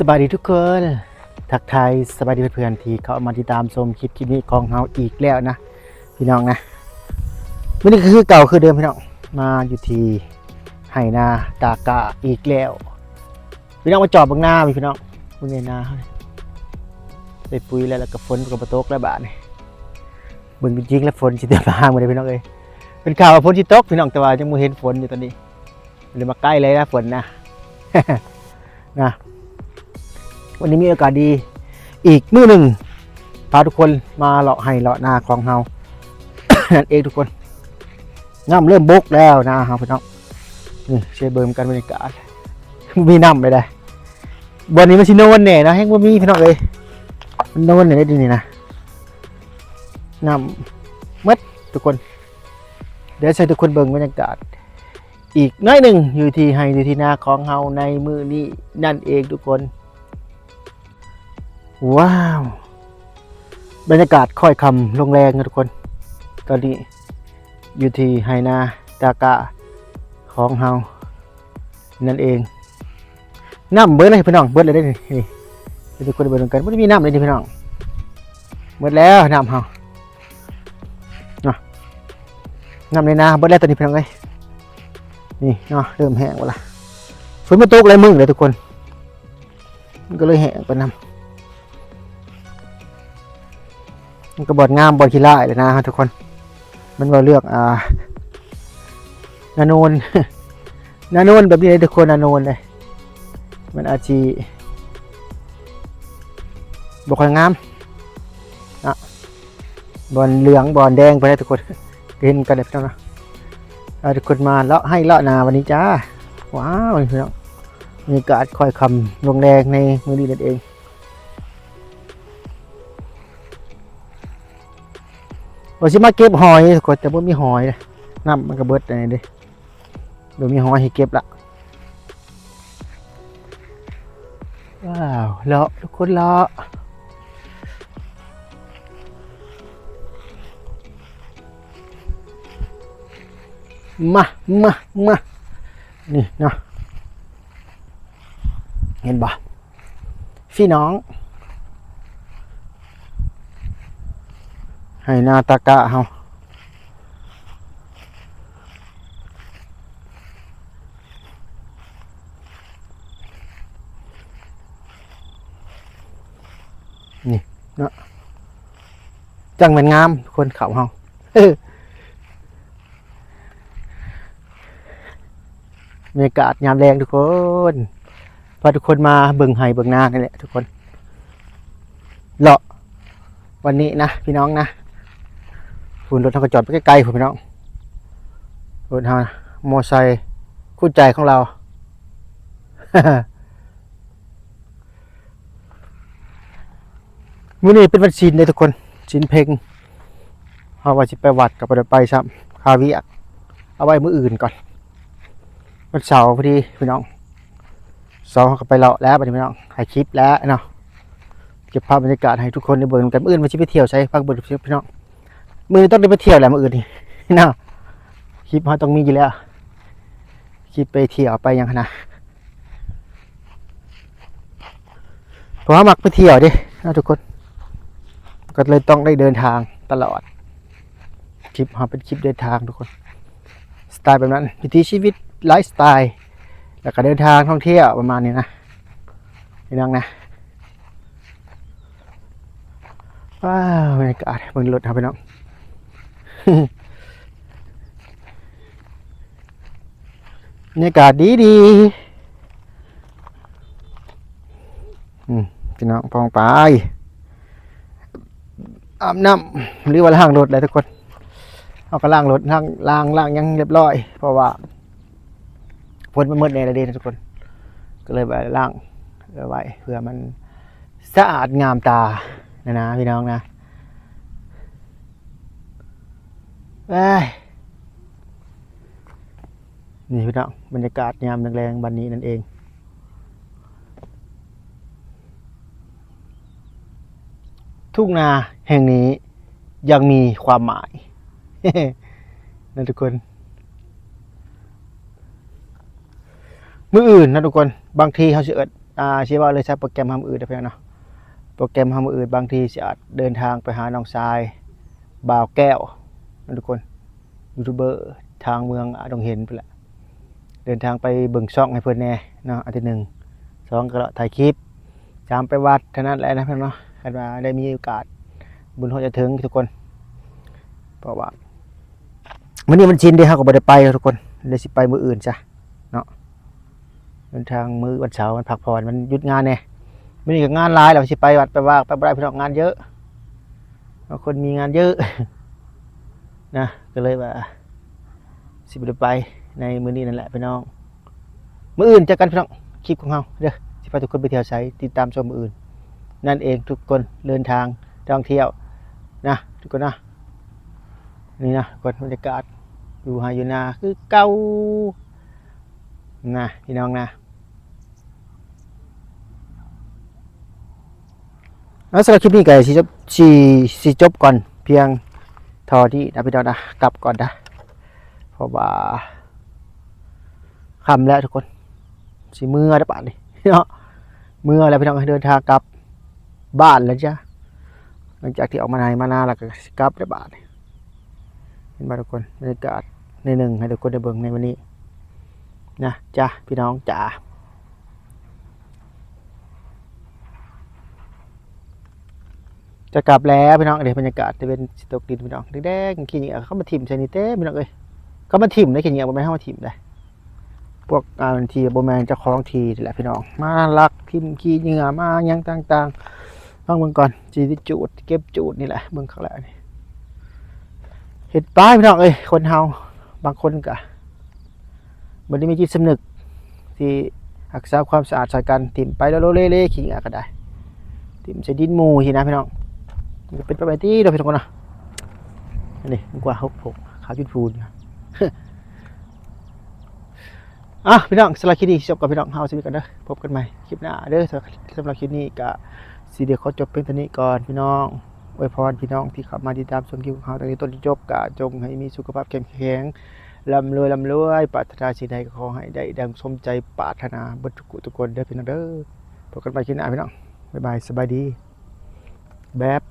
ສະບາຍດີທຸກຄົນ ທັກທາຍສະບາຍດີເພື່ອນໆ ທີ່ເຂົ້າມາຕິດຕາມຊົມຄລິບ ຄລິບນີ້ຂອງເຮົາອີກແລ້ວນະ ພີ່ນ້ອງນະ. ມື້ນີ້ກໍຄືເກົ່າຄືເດີມ ພີ່ນ້ອງ ມາຢູ່ທີ່ໄຮ່ນາຕາກະອີກແລ້ວ ພີ່ນ້ອງ. ມາຈອບເບິ່ງນາພີ່ນ້ອງ ເບິ່ງໃນນາເຮົານີ້ ໃສ່ປຸ໋ຍແລ້ວ ແລ້ວກໍຝົນກໍບໍ່ຕົກແລ້ວບາດນີ້. ເບິ່ງຈິງໆ ແລ້ວຝົນຊິເຕັມມາມື້ນີ້ ພີ່ນ້ອງເອີຍ. ເປັນຂ່າວວ່າຝົນຊິຕົກ ພີ່ນ້ອງ ແຕ່ວ່າຍັງບໍ່ເຫັນຝົນຢູ່ຕອນນີ້. ບໍ່ໄດ້ມາໃກ້ເລີຍນະ ຝົນນະ ນະ. ວັນນີ້ມີໂອກາດດີອີກມື້ໜຶ່ງ ພາທຸກຄົນມາເລາະໄຮ່ເລາະນາຂອງເຮົາ ນັ້ນເອງທຸກຄົນ. ນ້ຳເລີ່ມບົກແລ້ວນາເຮົາ ພີ່ນ້ອງ. ນີ້ ຊິເບິ່ງກັນບັນຍາກາດ ບໍ່ມີນ້ຳເລີຍເດ້. ບ່ອນນີ້ມັນຊິໂນນແດ່ນະ ແຮງບໍ່ມີ ພີ່ນ້ອງເອີຍ. ມັນໂນນແດ່ເດ້ ດຽວນີ້ນະ ນ້ຳໝົດທຸກຄົນ. ດຽວໃຫ້ທຸກຄົນເບິ່ງບັນຍາກາດ ອີກໜ້ອຍໜຶ່ງ ຢູ່ທີ່ໄຮ່ຢູ່ທີ່ນາຂອງເຮົາໃນມື້ນີ້ນັ້ນເອງທຸກຄົນ. ວ້າວ ບັນຍາກາດຄ້ອຍຄ່ຳລົງແລງນະທຸກຄົນ. ຕອນນີ້ຢູ່ທີ່ໄຮ່ນາຕາກະຂອງເຮົານັ້ນເອງ. ນ້ຳເບິດແລ້ວພີ່ນ້ອງ ເບິດແລ້ວເດ້ນີ້ ໃຫ້ທຸກຄົນໄດ້ເບິ່ງນຳກັນ. ບໍ່ໄດ້ມີນ້ຳເລີຍນີ້ພີ່ນ້ອງ ເບິດແລ້ວນ້ຳເຮົາເນາະ. ນ້ຳໃນນາເບິດແລ້ວຕອນນີ້ພີ່ນ້ອງເອີຍ. ນີ້ເນາະ ເລີ່ມແຫ້ງແລ້ວລະ ຝົນມາຕົກຫຼາຍມື້ແລ້ວທຸກຄົນ ມັນກໍເລີຍແຫ້ງໄປນຳ. ມັນກໍບ່ອນງາມບ່ອນຂີ້ຮ້າຍແຫຼະນາເຮົາທຸກຄົນ. ມັນເວົ້າເລື່ອງ ອ່າ ນາໂນນ ນາໂນນແບບນີ້ເດ້ທຸກຄົນ ນາໂນນເດ້ ມັນອາດຊິບໍ່ຄ່ອຍງາມນະ. ບ່ອນເຫຼືອງບ່ອນແດງໄປແລ້ວທຸກຄົນ ເຫັນກັນແລ້ວພີ່ນ້ອງເນາະ. ເອົາທຸກຄົນມາເລາະໄຮ່ເລາະນາວັນນີ້ຈ້າ. ວ້າວ ພີ່ນ້ອງ ບັນຍາກາດຄ້ອຍຄ່ຳລົງແລງໃນມື້ນີ້ນັ້ນເອງ. ວ່າຊິມາເກັບຫອຍທຸກຄົນ ແຕ່ບໍ່ມີຫອຍເດ້ ນ້ຳມັນກໍເບິດອັນນີ້ເດ້ ບໍ່ມີຫອຍໃຫ້ເກັບລະ. ວ້າວ ເລາະທຸກຄົນເລາະ ມາ ມາ ມາ ນີ້ເນາະ ເຫັນບໍ່ ພີ່ນ້ອງ ໄຮ່ນາຕາກະເຮົາ. ນີ້ເນາະ ຈັ່ງແມ່ນງາມທຸກຄົນ ເຂົ້າເຮົາ. ບັນຍາກາດຍາມແລງທຸກຄົນ ພາທຸກຄົນມາເບິ່ງໄຮ່ເບິ່ງນານີ້ແຫຼະທຸກຄົນ ເລາະວັນນີ້ນະ ພີ່ນ້ອງນະ. ພຸ້ນ ລົດເຮົາກໍຈອດໄປໄກໆ ພຸ້ນ ພີ່ນ້ອງ ລົດເຮົາ ມໍໄຊຄູ່ໃຈຂອງລາວ. ມື້ນີ້ເປັນວັນສິນເດ້ທຸກຄົນ ສິນເພັງ ເຮົາວ່າຊິໄປວັດກໍບໍ່ໄດ້ໄປຊ້ຳ ຄາວຽກ ເອົາໄວ້ມື້ອື່ນກ່ອນ. ວັນເສົາພໍດີພີ່ນ້ອງ ເສົາເຮົາກໍໄປເລາະແລ້ວບັດນີ້ພີ່ນ້ອງ ຖ່າຍຄລິບແລ້ວເນາະ ເກັບພາບບັນຍາກາດໃຫ້ທຸກຄົນໄດ້ເບິ່ງນຳກັນ. ມື້ອື່ນວ່າຊິໄປທ່ຽວໃສ ຝາກເບິ່ງເດີພີ່ນ້ອງ ມື້ນີ້ຕ້ອງໄດ້ໄປທ່ຽວແຫຼະ ມື້ອື່ນນີ້ເນາະ ຄລິບເຮົາຕ້ອງມີຢູ່ແລ້ວ ຄລິບໄປທ່ຽວໄປຫຍັງຫັ້ນນະ. ເພາະວ່າມັກໄປທ່ຽວເດ້ເນາະທຸກຄົນ ກໍເລີຍຕ້ອງໄດ້ເດີນທາງຕະຫຼອດ ຄລິບເຮົາເປັນຄລິບເດີນທາງທຸກຄົນ ສະໄຕລ໌ແບບນັ້ນ ວິຖີຊີວິດ ໄລຟ໌ສະໄຕລ໌ ແລ້ວກໍເດີນທາງທ່ອງທ່ຽວປະມານນີ້ນະ ພີ່ນ້ອງນະ. ວ້າວ ບັນຍາກາດ ເບິ່ງລົດເຮົາພີ່ນ້ອງ ບັນຍາກາດດີໆ ອືມ ພີ່ນ້ອງ ປ້ອງປາຍ ອາບນ້ຳ ຫຼືວ່າລ້າງລົດແຫຼະທຸກຄົນ. ເຮົາກໍລ້າງລົດ ລ້າງ ລ້າງ ລ້າງຫຍັງຮຽບຮ້ອຍ ເພາະວ່າຝົນມັນໝົດແດ່ລະເດ້ທຸກຄົນ ກໍເລີຍໄປລ້າງໄວ້ ເພື່ອມັນສະອາດງາມຕານະ ນະ ພີ່ນ້ອງນະ. ເອີຍ ນີ້ພີ່ນ້ອງ ບັນຍາກາດຍາມແລງໆ ບັດນີ້ນັ້ນເອງ ທົ່ງນາແຫ່ງນີ້ຍັງມີຄວາມໝາຍນະທຸກຄົນ. ມື້ອື່ນນະທຸກຄົນ ບາງທີເຮົາຊິເອີ້ນ ອ່າ ຊິເວົ້າເລື່ອງໃຊ້ໂປຣແກຣມເຮົາມື້ອື່ນເດີພີ່ນ້ອງເນາະ. ໂປຣແກຣມເຮົາມື້ອື່ນ ບາງທີຊິອາດເດີນທາງໄປຫານ້ອງຊາຍ ບ່າວແກ້ວ ເນາະທຸກຄົນ ຢູທູບເບີທາງເມືອງ ອ່າ ດົງເຫັນພຸ້ນແຫຼະ. ເດີນທາງໄປເບິ່ງຊ່ອງໃຫ້ເພິ່ນແດ່ເນາະ ອັນທີໜຶ່ງ. ສອງ ກໍເລາະຖ່າຍຄລິບ. ສາມ ໄປວັດເທົ່ານັ້ນແຫຼະນະພີ່ນ້ອງເນາະ. ຄັນວ່າໄດ້ມີໂອກາດບຸນຮອດຈະເຖິງທຸກຄົນ ເພາະວ່າ ມື້ນີ້ວັນສິນເດ້ ເຮົາກໍບໍ່ໄດ້ໄປທຸກຄົນ ເລີຍຊິໄປມື້ອື່ນຊະເນາະ. ເດີນທາງມື້ວັນເສົາ ມັນພັກຜ່ອນ ມັນຢຸດງານແດ່. ມື້ນີ້ກໍງານຫຼາຍແລ້ວ ຊິໄປວັດໄປວາ ໄປບໍ່ໄດ້ພີ່ນ້ອງ ງານເຍີະ. ບາງຄົນມີງານເຍີະນະ ກໍເລີຍວ່າຊິບໍ່ໄດ້ໄປໃນມື້ນີ້ນັ້ນແຫຼະພີ່ນ້ອງ. ມື້ອື່ນເຈີກັນພີ່ນ້ອງ ຄລິບຂອງເຮົາເດີ ຊິພາທຸກຄົນໄປທ່ຽວໃສ ຕິດຕາມຊົມມື້ອື່ນນັ້ນເອງທຸກຄົນ. ເດີນທາງທ່ອງທ່ຽວນະທຸກຄົນນະ. ນີ້ນະທຸກຄົນ ບັນຍາກາດຢູ່ໄຮ່ຢູ່ນາຄືເກົ່ານະພີ່ນ້ອງນະ. ເອົາ ສຳລັບຄລິບນີ້ກໍຊິຈົບ ຊິ ຊິຈົບກ່ອນພຽງເທົ່ານີ້ນະພີ່ນ້ອງນະ ກັບກ່ອນນະ ເພາະວ່າຄ່ຳແລ້ວທຸກຄົນ ຊິເມືອແລ້ວບາດນີ້ເນາະ. ເມືອແລ້ວພີ່ນ້ອງ ເດີນທາງກັບບ້ານແລ້ວຈ້າ. ຫຼັງຈາກທີ່ອອກມາໄຮ່ມານາແລ້ວກໍຊິກັບແລ້ວບາດນີ້ ເຫັນບໍ່ທຸກຄົນ? ບັນຍາກາດໜ້ອຍໜຶ່ງໃຫ້ທຸກຄົນໄດ້ເບິ່ງໃນມື້ນີ້ນະ ຈ້າ ພີ່ນ້ອງຈ້າ. ຈະກັບແລ້ວພີ່ນ້ອງເອີຍ ບັນຍາກາດຕາເວັນຊິຕົກດິນພີ່ນ້ອງ ແດງໆ ຂີ້ເຫຍື້ອເຂົາມາຖິ້ມໃສ່ນີ້ເຕັມພີ່ນ້ອງເອີຍ. ເຂົາມາຖິ້ມໃນຂີ້ເຫຍື້ອ ບໍ່ແມ່ນເຮົາມາຖິ້ມໃດ. ພວກ ອ່າ ທີ່ບໍ່ແມ່ນເຈົ້າຂອງທີ່ນີ້ແຫຼະພີ່ນ້ອງ ມາລັກຖິ້ມຂີ້ເຫຍື້ອ ມາຫຍັງຕ່າງໆ. ລອງເບິ່ງກ່ອນ ຊິໄດ້ຈູດ ເກັບຈູດນີ້ແຫຼະ ເບິ່ງຄັກແລ້ວນີ້. ເຮັດໄປພີ່ນ້ອງເອີຍ ຄົນເຮົາບາງຄົນກະ ບໍ່ໄດ້ມີຈິດສຳນຶກທີ່ຮັກສາຄວາມສະອາດໃສ່ກັນ ຖິ້ມໄປໂລໆເລໆ ຂີ້ເຫຍື້ອກໍໄດ້ ຖິ້ມໃສ່ດິນໝູ່ຊີ້ນະພີ່ນ້ອງ. ມັນກໍເປັນໄປໄດ້ຕິເນາະພີ່ນ້ອງເນາະ. ອັນນີ້ມັນກວ່າຫົກຫົກ ຂາວຈຸດພູນ. ອ່ະ ພີ່ນ້ອງ ສຳລັບຄລິບນີ້ຈົບກ່ອນພີ່ນ້ອງ ເຮົາຊິມີກັນເດີ ພົບກັນໃໝ່ຄລິບໜ້າເດີ. ສຳລັບຄລິບນີ້ກໍຊິໄດ້ຂໍຈົບພຽງເທົ່ານີ້ກ່ອນພີ່ນ້ອງ. ອວຍພອນພີ່ນ້ອງທີ່ເຂົ້າມາຕິດຕາມຊົມຄລິບຂອງເຮົາຕັ້ງແຕ່ຕົ້ນຈົນຈົບ ກໍຈົ່ງໃຫ້ມີສຸຂະພາບເຂັ້ມແຂງ ລ່ຳລວຍ ລ່ຳລວຍ ປາດຖະໜາສິ່ງໃດກໍຂໍໃຫ້ໄດ້ດັ່ງສົມໃຈປາດຖະໜາເບິດທຸກຜູ້ທຸກຄົນເດີພີ່ນ້ອງເດີ. ພົບກັນໃໝ່ຄລິບໜ້າພີ່ນ້ອງ ບາຍບາຍ ສະບາຍດີ ແບບ